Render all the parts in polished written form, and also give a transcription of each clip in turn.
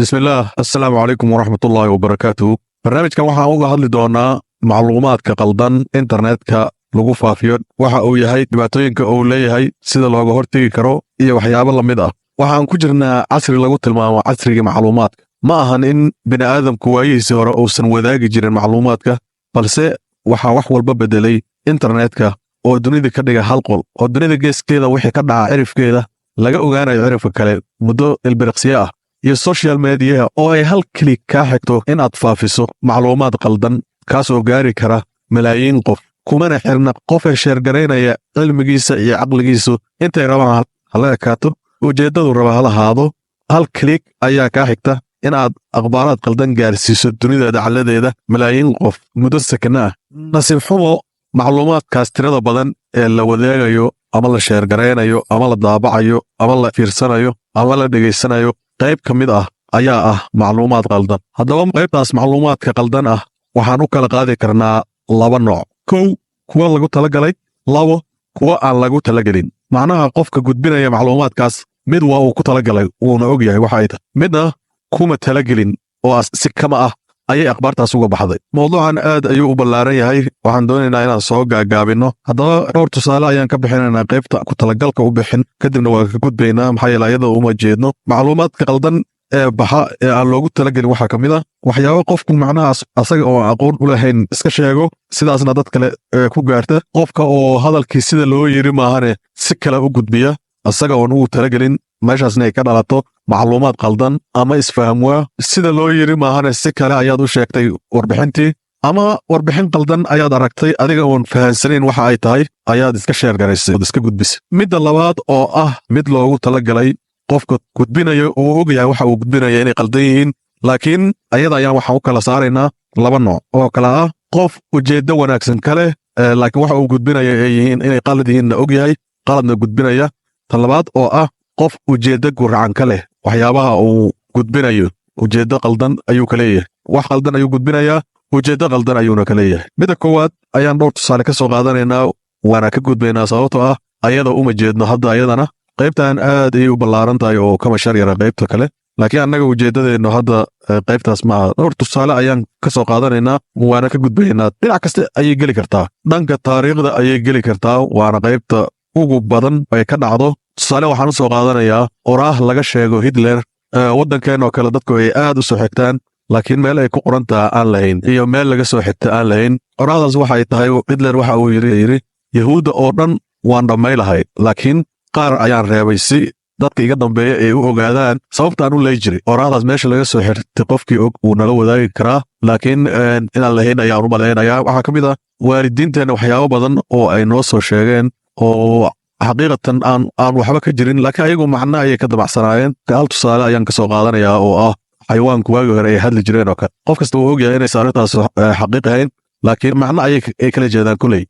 Bismillaah, assalaamu calaykum waraxmatullaahi wabarakaatuhu. Barnaamijkan waxaan uga hadli doonaa macluumaadka qaldan internetka lagu faafiyo, waxa uu yahay, dhibaatooyinka uu leeyahay, sida looga hortegi karo iyo waxyaabo la mid ah. Waxaan ku jirnaa casri lagu tilmaamo casriga macluumaadka. Ma ahan in bini'aadamku waayihiisii hore uusan wadaagi jirin macluumaadka, balse waxaa wax walba beddelay internetka oo dunida ka dhiga hal qol, oo dunida geeskeeda wixii ka dhaca cirifkeeda laga ogaanayo cirifka kale muddo ilbiriqsiye ah, iyo social mediaha oo ay hal click kaa xigto inaad faafiso macluumaad qaldan, kaasoo gaari kara malaayiin qof, kumana xirna qofka share garaynaya cilmigiisa iyo caqligiisu intay rabaan hala ekaato, ujeeddadu raba hala ahaado. Hal click ayaa kaa xigta inaad akhbaaraad qaldan gaarsiiso dunida dacaladeeda malaayiin qof muddo sakana ah. Nasiib xumo, macluumaadkaas tirada badan ee la wadaagayo ama la share garaynayo ama la daabacayo ama la fiirsanayo ama la dhegaysanayo, qayb ka mid ah ayaa ah macluumaad qaldan. Haddaba, qaybtaas macluumaadka qaldan ah waxaan u kala qaadi karnaa laba nooc: kow, kuwa lagu talagalay; labo, kuwa aan lagu talagelin. Macnaha, qofka gudbinaya macluumaadkaas mid waa uu ku talagalay, wuuna og yahay waxa ay tahay, midna kuma talagelin oo si kama ah ayay akhbaartaas uga baxday. Mawduucan aad ayuu u ballaaran yahay, waxaan doonaynaa inaan soo gaagaabinno. Haddaba, dhowr tusaale ayaan ka bixinaynaa qaybta ku talagalka u bixin, kadibna waa ka gudbaynaa, maxaa yeele ayada uma jeedno. Macluumaadka qaldan ee baxa ee aan loogu talagelin waxaa ka mid ah waxyaabo qofku macnahaas asaga oo aqoon u lahayn iska sheego, sidaasna dad kale ku gaarta. Qofka oo hadalkii sida loo yiri maahane si kale u gudbiya, asaga oon ugu talagelin, meeshaasna ay ka dhalato macluumaad qaldan ama isfahamwaa. Sida loo yiri maahane si kale ayaad u sheegtay warbixintii, ama warbixin qaldan ayaad aragtay, adiga oon fahansanayn waxa ay tahay ayaad iska share garaysay ood iska gudbisay. Midda labaad oo ah mid loogu talagalay, qofka gudbinayo uu ogyahay waxa uu gudbinaya inay qaldan yihiin, laakiin ayada ayaan waxaan u kala saaraynaa laba nooc oo kale ah: qof ujeeddo wanaagsan ka leh, laakiin waxa uu gudbinaya ay yihiin inay qalad yihiinna og yahay, qaladna gudbinaya. Tan labaad oo ah qof ujeeddo guracan ka leh waxyaabaha uu gudbinayo, ujeeddo qaldan ayuu ka leeyahay, wax qaldan ayuu gudbinayaa, ujeeddo qaldan ayuuna ka leeyahay. Midda koowaad ayaan dhowr tusaale ka soo qaadanaynaa, waana ka gudbaynaa, sababtoo ah ayada uma jeedno hadda. Ayadana qaybtan aad ayay u ballaaran tahay oo kama shar yara qaybta kale, laakiin annaga ujeeddadeennu hadda qaybtaas ma aha. Dhowr tusaale ayaan ka soo qaadanaynaa, waana ka gudbaynaa. Dhinac kasta ayay geli kartaa, dhanka taariikhda ayay geli kartaa, waana qaybta ugu badan ay ka dhacdo. Tusaale waxaan u soo qaadanayaa oraah laga sheego Hitler, waddankeen oo kale dadku ay aad u soo xigtaan, laakiin meel ay ku qoran taha aan lahayn iyo meel laga soo xigta aan lahayn. Oraahdaas waxay tahay, Hitler waxa uu yidhi: "Yahuudda oo dhan waan dhammaylahay, laakiin qaar ayaan reebay si dadka iga dambeeya ay u ogaadaan sababtaan u ley jiray." Oraahdaas meesha laga soo xirtay qofkii og wuu nala wadaagi karaa, laakiin inaan lahayn ayaan u malaynayaa. Waxaa ka mid ah waalidiinteenna waxyaabo badan oo ay noo soo sheegeen oo xaqiiqatan aan waxba ka jirin, laakiin ayagu macno ayay ka damacsanaayeen. Hal tusaale ayaan ka soo qaadanayaa oo ah xayawaanku waagi hore ay hadli jireen oo kale. Qof kasta wuu ogyahay inaysan arrintaas xaqiiq ahayn, laakiin macno ayay ay kala jeedaan kuley.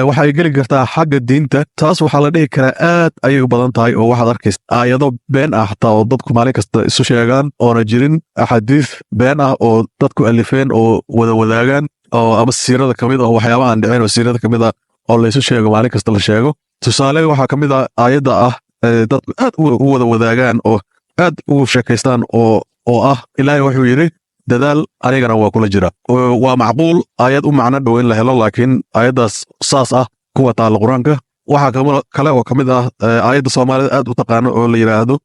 Waxay geli kartaa xagga diinta. Taas waxaa la dhihi karaa aad ayay u badan tahay, oo waxaad arkaysa aayado been ah xataa oo dadku maalin kasta isu sheegaan oona jirin, axaadiis been ah oo dadku alifeen oo wada wadaagaan, oo ama siirada ka mid ah, waxyaaba aan dhicin oo siirada ka mid ah oo laysu sheego, maalin kasta la sheego. Tusaale waxaa ka mid ah aayadda ah dadku aad u wada wadaagaan oo aad ugu sheekaystaan oo ah, "Ilaahay wuxuu yidhi: dadaal, anigana waa kula jira." Waa macquul aayad u macno dhow in la helo, laakiin aayaddaas saas ah kuwa taalla Qur-aanka. Waxaa kale oo ka mid ah aayadda Soomaalida aad u taqaano oo la yidhaahdo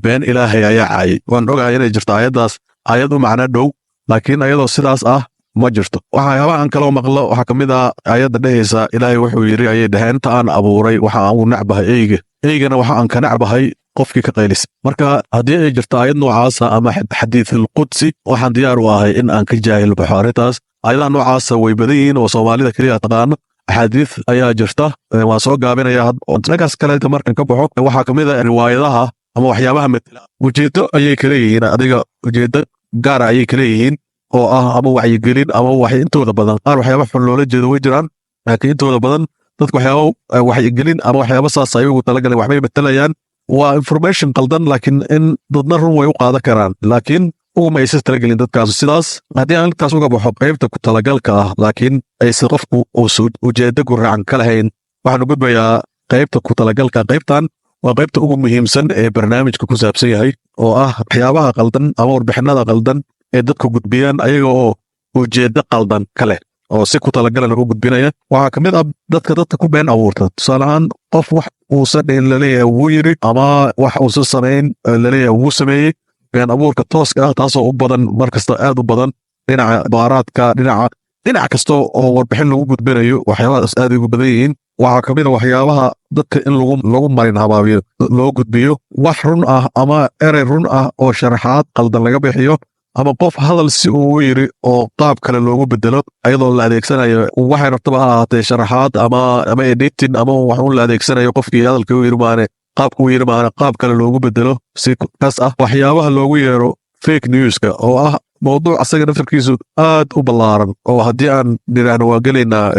"Been Ilaahay ayaa caayay." Waan ogahay inay jirto aayaddaas aayad u macno dhow, laakiin ayadoo sidaas ah ma jirto. Waxyaabaha aan kaloo maqlo waxaa ka mid ah aayadda dhehaysa, "Ilaahay wuxuu yidhi," ayay dhaheen, "ta aan abuuray waxa aan u necbahay eyga, eygana waxa aan ka necbahay qofkii ka qaylis." Marka haddii ay jirto aayad noocaasa ama xadiisul qudsi, waxaan diyaar u ahay in aan ka jaahil baxo arrintaas. Aayadaha noocaasa way badan yihiin oo Soomaalida keliya taqaano. Axaadiis ayaa jirta, waan soo gaabinaya. Dhankaas kaleeta markan ka baxo, waxaa ka mid ah riwaayadaha ama waxyaabaha matela. Ujeeddo ayay kala yihiin, adiga ujeeddo gaara ayay kala yihiin oo ah ama wacyigelin ama wax. Intooda badan qaar waxyaaba xun loola jeedo way jiraan, laakiin intooda badan dadku waxyaaba wacyigelin ama waxyaaba saas ay ugu talagaleen, waxbay matelayaan. Waa information qaldan, laakiin in dadna run way u qaadan karaan, laakiin uguma aysan talagelin dadkaas sidaas. Haddii aan intaas uga baxo qaybta ku talagalka ah, laakiin aysan qofku uusan ujeeddo guracan ka lahayn, waxaan u gudbayaa qaybta ku talagalka. Qaybtan Waa qaybta ugu muhiimsan ee barnaamijka ku saabsan yahay, oo ah waxyaabaha qaldan ama warbixinada qaldan ee dadku gudbiyaan ayaga oo ujeeddo qaldan kale oo si ku talagalan u gudbinaya. Waxaa ka mid ah dadka ku been abuurta. Tusaale ahaan, qof wax uusan dhihin laleeyahay wuu yiri, ama wax uusan samayn laleeyahay wuu sameeyey. Been abuurka tooska ah, taasoo u badan markasta, aad u badan dhinaca baaraadka, dhinaca dhinac kasta oo warbixin lagu gudbinayo, waxyaabahaas aad ugu badan yihiin. Waxaa ka mid a waxyaabaha dadka in lagu marin habaabiyo loo gudbiyo wax run ah ama erey run ah oo sharaxaad qaldan laga bixiyo, ama qof hadal si uu u yiri oo qaab kale loogu bedelo, ayadoo la adeegsanayo waxay rabtaba ha ahaatee, sharaxaad ama editing ama wax un la adeegsanayo. Qofkii hadalka u yiri maane, qaabka u yiri maane, qaab kale loogu bedelo si kas ah. Waxyaabaha loogu yeero fake newska, oo ah mowduuc asaga naftarkiisu aad u ballaaran, oo haddii aan nidhaahno waa gelaynaa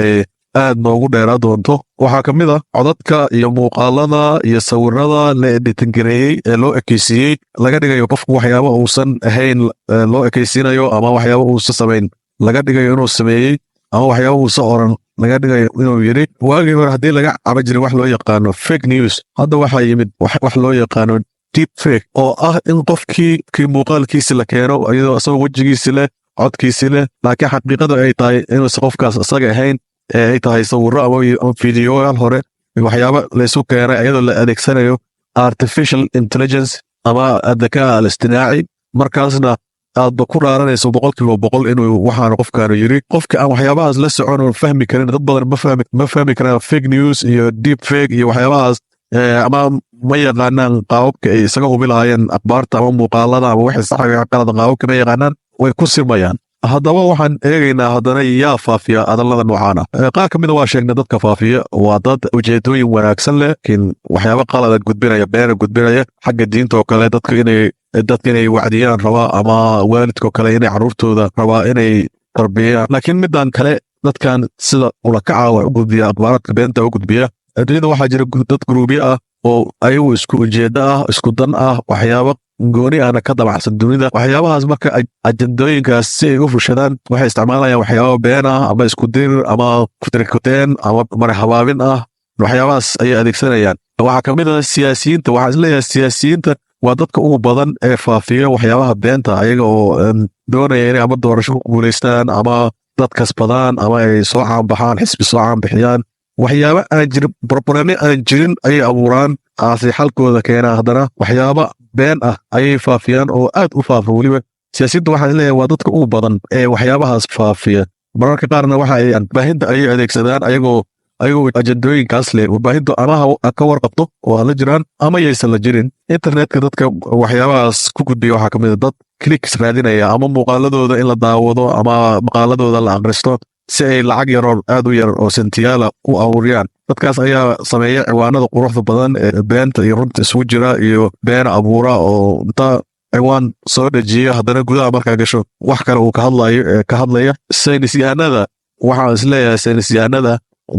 aad noogu dheeraa doonto. Waxaa ka mid ah codadka iyo muuqaalada iyo sawirada la editing gareeyey ee loo ekeysiiyey, laga dhigayo qofku waxyaaba uusan ahayn loo ekeysiinayo, ama waxyaaba uusan samayn laga dhigayo inuu sameeyey, ama waxyaaba uusan oran laga dhigayo inuu yidhi. Waagii hore haddii laga caba jiray wax loo yaqaano fake news, hadda waxaa yimid wax loo yaqaano deep fake, oo ah in qofkii kii muuqaalkiisi la keeno iyadoo isagoo wejigiisi leh, codkiisi leh, laakiin xaqiiqadu ay tahay inuusan qofkaas isaga ahayn ee ay tahay sawirro ama fiidiyoyaal hore, waxyaaba laysu keenay iyadoo la adeegsanayo artificial intelligence ama الذكاء الاصطناعي. Markaasna aadba ku dhaaranayso 100% inuu waxaan qofkaanu yiri. Qofka aan waxyaabahaas la socon oo fahmi karin, dad badan ma fahmi karaan fake news iyo deep fake iyo waxyaabahaas, ama ma yaqaanaan qaababka ay isaga hubi lahaayeen akhbaarta ama muuqaalada ama wixii sax iyo qalada, qaababka ma yaqaanaan, way ku sirmayaan. Haddaba waxaan eegaynaa haddana yaa faafiya hadallada noocaan ah. Qaar ka mida waa sheegnay. Dadka faafiya waa dad ujeedooyin wanaagsan leh, laakiin waxyaaba qalada gudbinaya, beena gudbinaya. Xagga diinta oo kale, dadka inay wacdiyaan rabaa, ama waalidka oo kale inay carruurtooda rabaa inay tarbiyayaan. Laakiin midan kale, dadkan sida ulakaca wax u gudbiya, akhbaaraadka beenta u gudbiya, adduunyada waxaa jira dad guruubyo ah oo ayagu isku ujeeddo ah, isku dan ah, waxyaabo gooni ahna ka dabacsan dunida. Waxyaabahaas marka, ajandooyinkaas si ay u fushadaan, waxay isticmaalayaan waxyaabo been ah ama isku dir ama kutirikuteen ama marhabaabin ah. Waxyaabahaas ayay adeegsanayaan. Waxaa ka mid ah siyaasiyiinta. Waxaa isleeyahay siyaasiyiinta waa dadka ugu badan ee faafiya waxyaabaha beenta, ayaga oo doonaya inay ama doorasho ku guulaystaan, ama dad kasbadaan, ama ay soo caanbaxaan, xisbi soo caanbixiyaan. Waxyaaba aan jirin, problemyo aan jirin ayay abuuraan, aase xalkooda keenaa. Haddana waxyaaba been ah ayay faafiyaan oo aad u faafa weliba. Siyaasiyadda waxaan leeyahay waa dadka ugu badan ee waxyaabahaas faafiya. Mararka qaarna waxa ay warbaahinta ayay adeegsadaan ayagoo ajandooyinkaas leh. Warbaahintu ama ha ka warqabto oo ha la jiraan ama yaysan la jirin. Internetka dadka waxyaabahaas ku gudbiya waxaa ka mid a dad clicks raadinaya, ama muuqaaladooda in la daawado ama maqaaladooda la aqristo, si ay lacag yaroo aad u yar oo sentiyaala u aruuriyaan. Dadkaas ayaa sameeya ciwaanada quruxda badan ee beenta iyo runta isugu jira iyo beena abuura, oo inta ciwaan soo dejiya, haddana gudaha markaa gasho wax kale uu ka hadlayo ee ka hadlaya. Saynisyahanada, waxaan isleeyahay saynisyahanada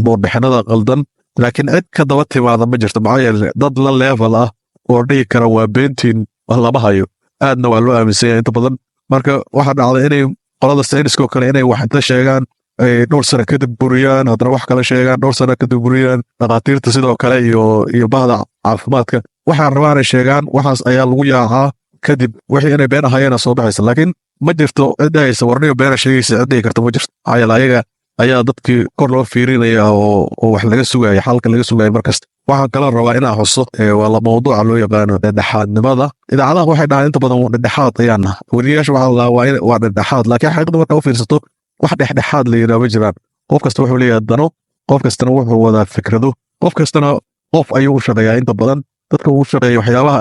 warbixinada qaldan, laakiin cid ka daba timaada ma jirto. Maxaa yeele, dad la level ah oo dhihi kara waa beentiin lama hayo, aadna waa loo aaminsan yahay inta badan. Marka waxaa dhacday inay qolada sayniska oo kale inay wax inta sheegaan ay dhowr sano kadib buriyaan, haddana wax kale sheegaan, dhowr sano kadib buriyaan. Dhakhaatiirta sidoo kale iyo bahda caafimaadka waxaan rabaa inay sheegaan, waxaas ayaa lagu yaacaa. Kadib wixii inay been ahayeena soo baxaysa, laakiin ma jirto cid dhahaysa warniyo beena sheegaysa. Cid dhihi karta ma jirto. Maxaa yeele, ayaga ayaa dadkii kor loo fiirinaya oo wax laga sugaya, xalka laga sugaya markasta. Waxaan kaloo rabaa inaan xuso waa la mawduuca loo yaqaano dhexdhexaadnimada. Idaacadaha waxay dhahaan inta badan dhexdhexaad ayaan naha. Weriyaasha waxaa la dhahaa waa dhexdhexaad, laakiin xaqiiqda markaa u fiirsato, wax dhexdhexaad la yidhaha ma jiraan. Qof kasta wuxuu leeyahay dano, qof kastana wuxuu wadaa fikrado, qof kastana qof ayuu u shaqeeyaa. Inta badan dadka uu shaqeeya waxyaabaha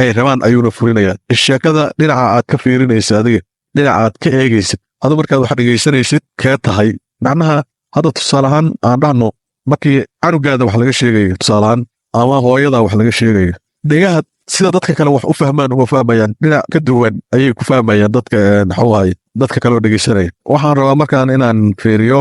ay rabaan ayuuna fulinayaa. Sheekada dhinaca aad ka fiirinaysa, adiga dhinaca aad ka eegaysid, adu markaad wax dhegaysanaysid kee tahay? Macnaha, hadda tusaale ahaan aan dhahno, markii canugaada wax laga sheegayo tusaale ahaan, ama hooyada wax laga sheegayo, dhegaha sida dadka kale wax u fahmaan uma fahmayaan. Dhinac ka duwan ayay ku fahmayaan dadka maxuu dadka kale oo dhegaysanaya. Waxaan rabaa markaan inaan fiiriyo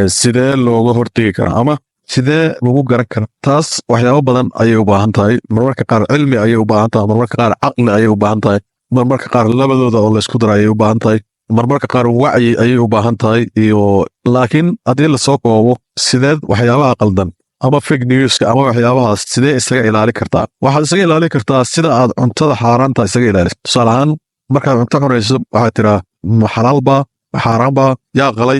sidee looga hortegi karaa ama sidee lagu garan kara. Taas waxyaabo badan ayay u baahan tahay. Marmarka qaar cilmi ayay u baahan tahay, marmarka qaar caqli ayay u baahan tahay, marmarka qaar labadooda oo laysku dara ayay u baahan tahay, marmarka qaar wacyi ayay u baahan tahay iyo. Laakiin haddii lasoo koobo, sideed waxyaabaha qaldan Ama fake newska ama waxyaabahaas sidee isaga ilaali kartaa? Waxaad isaga ilaali kartaa sida aad cuntada xaaraanta isaga ilaaliso. Tusaale ahaan, markaad cunto cunayso, waxaad tiraa: "Ma xalaalba, ma xaaraanba? Yaa qalay?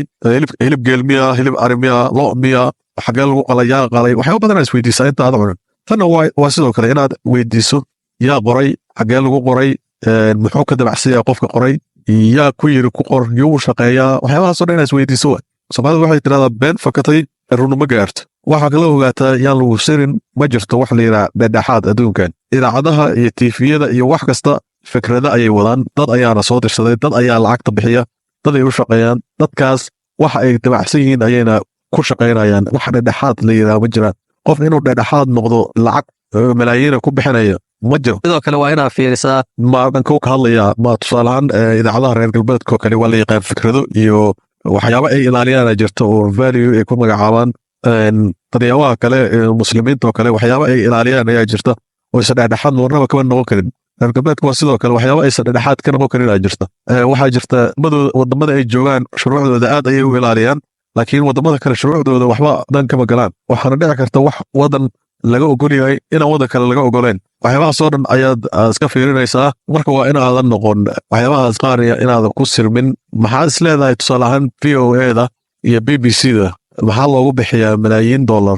Hilib geel miya? Hilib ari miya? Lo miya? Xagee lagu qalay? Yaa qalay?" Waxyaaba badan aad isweydiisaa inta aad cunin. Tanna waa sidoo kale, inaad weydiiso: yaa qoray? Xagee lagu qoray? Muxuu ka dabacsan yahay qofka qoray? Yaa ku yiri ku qor? Yuu shaqeeyaa? Waxyaabahaasoo dhan inaad isweydiiso waay. Soomaalidu waxay tirahdaa: "Been fakatay runu ma gaarto." Waxaa kala ogaataa, yaan lagu sirin, ma jirto wax la yidhaha dhexdhexaad adduunkan. Idaacadaha iyo TV-yada iyo wax kasta fikrado ayay wadaan, dad ayaana soo dirsaday, dad ayaa lacagta bixiya, dad ay u shaqeeyaan. Dadkaas waxa ay dabacsan yihiin ayayna ku shaqaynayaan. Wax dhexdhexaad la yidhaha ma jiraan. Qof inuu dhexdhexaad noqdo lacag malaayiina ku bixinaya ma jiro. Sidoo kale waa inaad fiirisaa. Ma dhankou ka hadlayaa? Ma tusaale ahaan, idaacadaha reer galbeedka oo kale waa la yaqaan, fikrado iyo waxyaabo ay ilaaliyaana jirto oo value ay ku magacaabaan. Dadyaabaha kale, muslimiinta oo kale, waxyaabo ay ilaaliyaan ayaa jirta oo aysan dhexdhexaad marnaba kama noqon karin. Reer galbeedka waa sidoo kale, waxyaabo aysan dhexdhexaad ka noqon karin ayaa jirta. Waxaa jirta wadamada ay joogaan shuruucdooda aad ayay u ilaaliyaan, laakiin wadamada kale shuruucdooda waxba dan kama galaan. Waxaana dhici karta wax wadan laga ogol yahay inaan wadan kale laga ogoleen. Waxyaabahaasoo dhan ayaad iska fiirinaysaa. Marka waa inaadan noqon waxyaabahaas qaar inaadan ku sirmin. Maxaad is leedahay, tusaale ahaan, VOA da iyo BBC da maxaa loogu bixiyaa malaayiin dollar?